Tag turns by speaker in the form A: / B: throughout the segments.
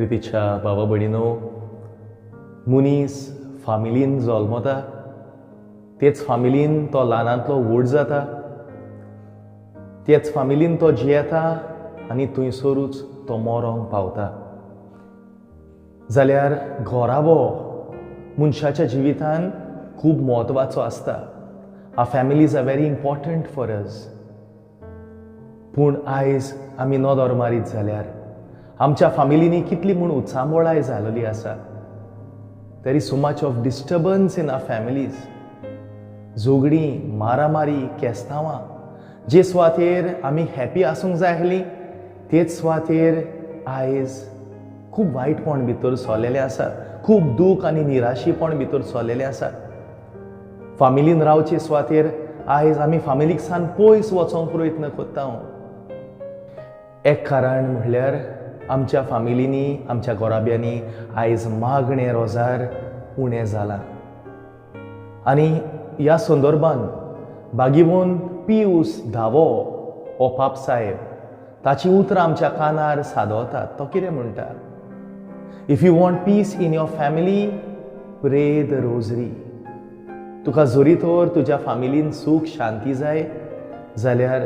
A: प्रितीच्या भावा भयणीनो, मनीस फामिलीन जल्मता, तेच फामिलीन तो ल्हानांतलो व्हड जाता, तेच फामिलीन तो जियेता आनी थंयसरूच तो मरोंक पावता. जाल्यार घराबो मनशाच्या जिवितान खूब म्हत्वाचो आसता. Our families are very important for us. पूण आयज आमी नदर मारीत जाल्यार आमच्या फामिलींनी कितली म्हूण उचांबळाय जालेली आसा. There is so much of disturbance in our families. झगडीं, मारामारी, केस्तांवां. जे सुवातेर आमी हॅपी आसूंक जाय आसली, तेच सुवातेर आयज खूब वायटपण भितर सरलेलें आसा, खूब दूख आनी निराशीपण भितर सरलेलें आसा. फामिलीन रावचे सुवातेर आयज आमी फामिलीक सान पयस वचोंक प्रयत्न करता. एक कारण म्हणल्यार आमच्या फामिलींनी, आमच्या घराब्यांनी आयज मागणें रोजार उणें जालां. आनी ह्या संदर्भान भागीवन पियूस धावो हो पाप साहेब, ताची उतरां आमच्या कानार सादवतात. तो कितें म्हणटा? "If you want peace in your family, pray the rosary." तुका जरी तर तुज्या फामिलीन सूख शांती जाय जाल्यार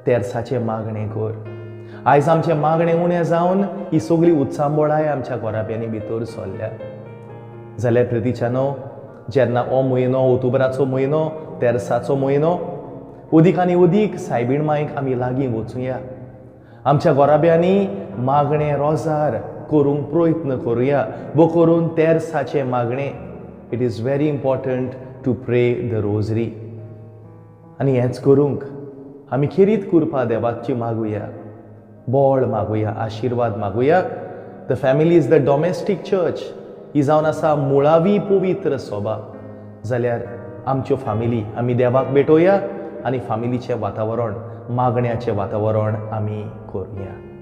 A: तेर्साचें मागणें कर. आयज आमचें मागणें उणें जावन ही सगळी उचांबळाय आमच्या घराब्यांनी भितर सरल्या. जाल्यार प्रितीच्यानो, जेन्ना हो म्हयनो, ऑक्टोबराचो म्हयनो, तेर्साचो म्हयनो, अदीक आनी अदीक सायबीण मायक आमी लागीं वचुया. आमच्या घराब्यांनी मागणें रोजार करूंक प्रयत्न करुया. वो करून तेर्साचें मागणें, it is very important to pray the rosary. आनी हेंच करूंक आमी खेरीत कृपा देवाची मागुया, बळ मागुया, आशिर्वाद मागुया. The family is the domestic church. ही जावन आसा मुळावी पवित्र सभा. जाल्यार आमच्यो फामिली आमी देवाक भेटोवया आनी फामिलीचें वातावरण, मागण्याचें वातावरण आमी करुया.